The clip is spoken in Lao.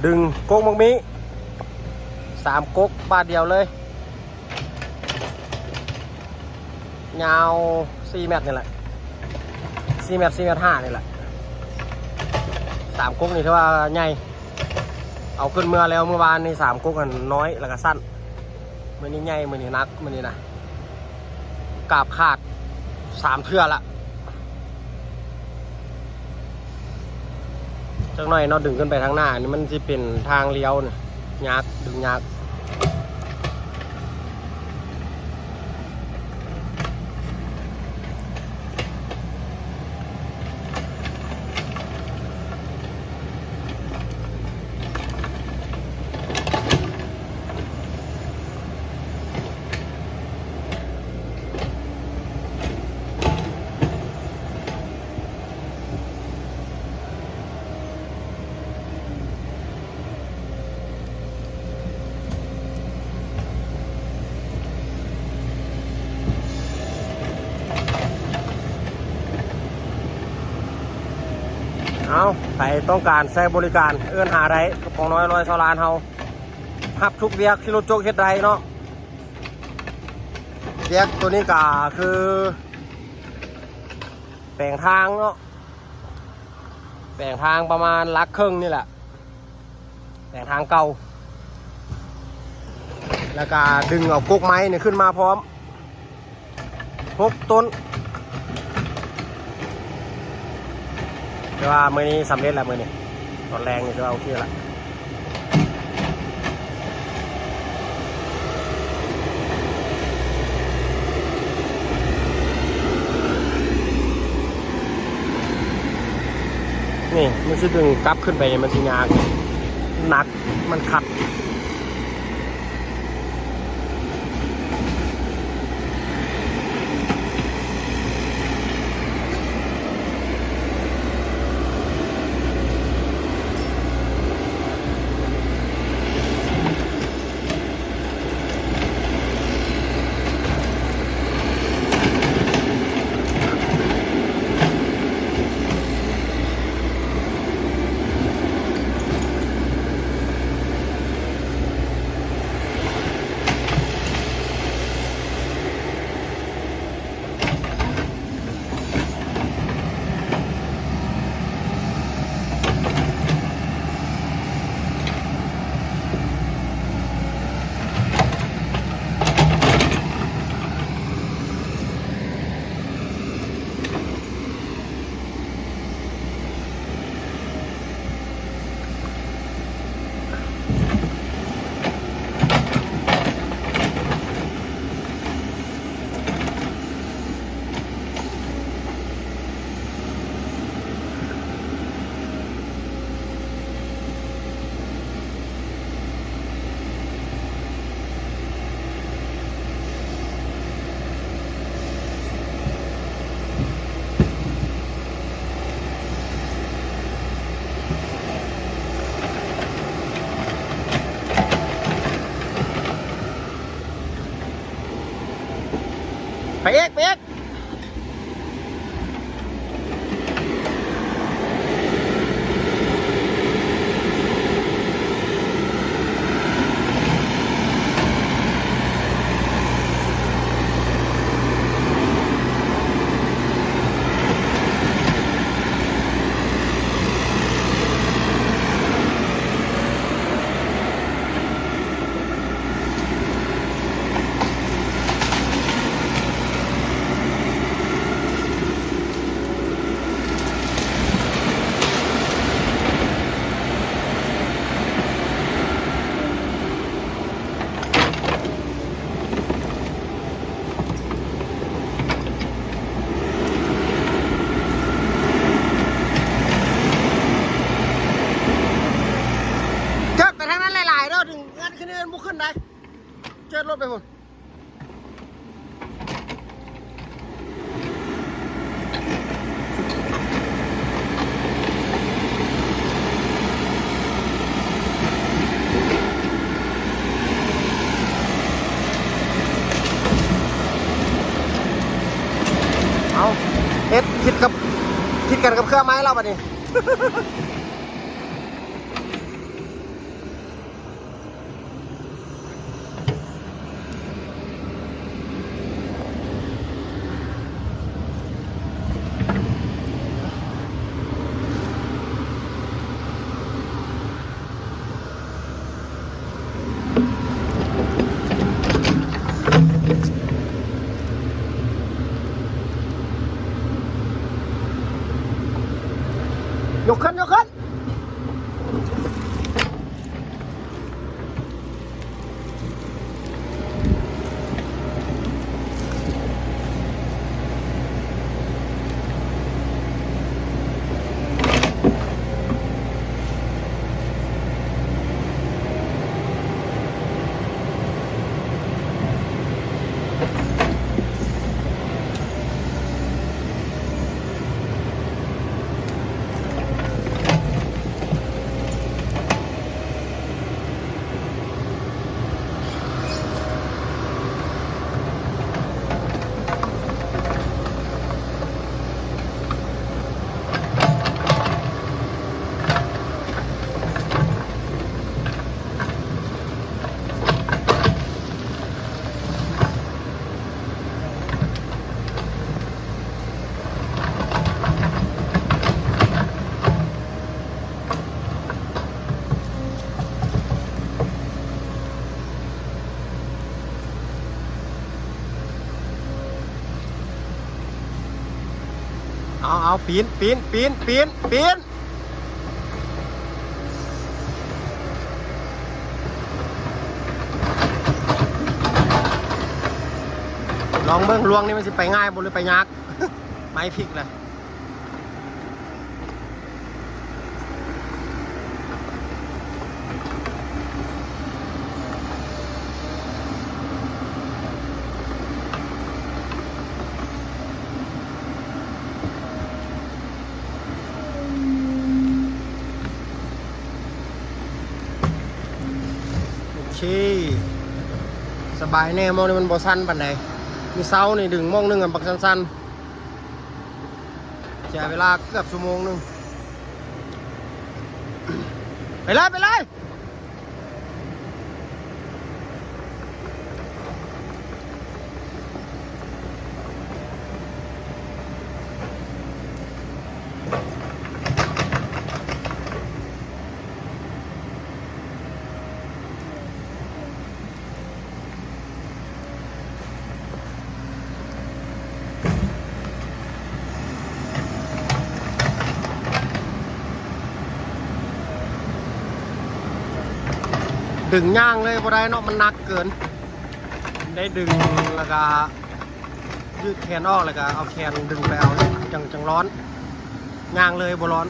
ດຶງກົກໝາກມີ້ ສາມກົກບາດດຽວເລີຍ ຍາວສີ່ແມັດນີ້ແຫຼະ ສີ່ແມັດ ສີ່ແມັດຫ້ານີ້ແຫຼະ ສາມກົກນີ້ຖືວ່າໃຫຍ່ ເອົາຂຶ້ນເມືອແລ້ວ ມື້ວານນີ້ສາມກົກຫັ້ນນ້ອຍ ແລ້ວກະສັ້ນ ມື້ນີ້ໃຫຍ່ ມື້ນີ້ໜັກ ມື້ນີ້ນະ ກາບຂາດສາມເທື່ອລະ ຈັກໜ້ອຍເນາະ ດຶງຂຶ້ນໄປທາງໜ້ານີ້ ມັນຊິເປັນທາງລ້ຽວນີ້ ຍາກ ດຶງຍາກ. ເອົາ ໃຜຕ້ອງການໃຊ້ບໍລິການ ເອີ້ນຫາໄດ້ ກະປ໋ອງນ້ອຍຮ້ອຍຊາວລ້ານເຮົາ ຮັບທຸກວຽກທີ່ລົດຈົກເຮັດໄດ້ເນາະ. ວຽກໂຕນີ້ກະຄືແປງທາງເນາະ ແປງທາງປະມານຫຼັກເຄິ່ງນີ້ແຫຼະ ແປງທາງເກົ່າ ແລ້ວກະດຶງເອົາກົກໄມ້ນີ້ຂຶ້ນມາພ້ອມ ຫົກຕົ້ນ ແຕ່ວ່າມື້ນີ້ສຳເລັດແລ້ວ ມື້ນີ້ຕອນແລງນີ້ຖືວ່າໂອເຄລະ. ນີ້ມັນຊິດຶງກັບຂຶ້ນໄປ ມັນຊິຍາກ ໜັກ ມັນຂັດ. ໄປອີກ ໄປອີກ. ຈັບໄປທາງນັ້ນຫຼາຍໆເດີ ດຶງງັດຂຶ້ນນີ້ມັນບໍ່ຂຶ້ນໄດ໋ ເຈີລົດໄປພຸ້ນ. ເອົາ ເຮັດຜິດກັບ ຜິດກັນກັບເຄື່ອງໄມ້ລາວບາດນີ້. ເອົາ ເອົາ ປີນ ປີນ ປີນ ປີນ ປີນ ລອງເບິ່ງລວງນີ້ມັນຊິໄປງ່າຍບໍ່ ຫຼືໄປຍາກ? ໄມ້ພິກແຫຼະ. ໂອເຄ ສະບາຍແດ່ ໝ່ອງນີ້ມັນບໍ່ສັ່ນປານໃດ. ມື້ເຊົ້ານີ້ດຶງໝ່ອງໜຶ່ງ ມັນບັກສັ່ນໆ. ເສຍເວລາເກືອບຊົ່ວໂມງໜຶ່ງ. ໄປເລີຍ ໄປເລີຍ. ດຶງຍ່າງເລີຍບໍ່ໄດ້ເນາະ ມັນໜັກເກີນ. ໄດ້ດຶງແລ້ວກະຢືດແຂນອອກ ແລ້ວກະເອົາແຂນດຶງໄປເອົາ ຈັ່ງ ຈັ່ງຮ້ອນ. ຍ່າງເລີຍບໍ່ຮ້ອນ.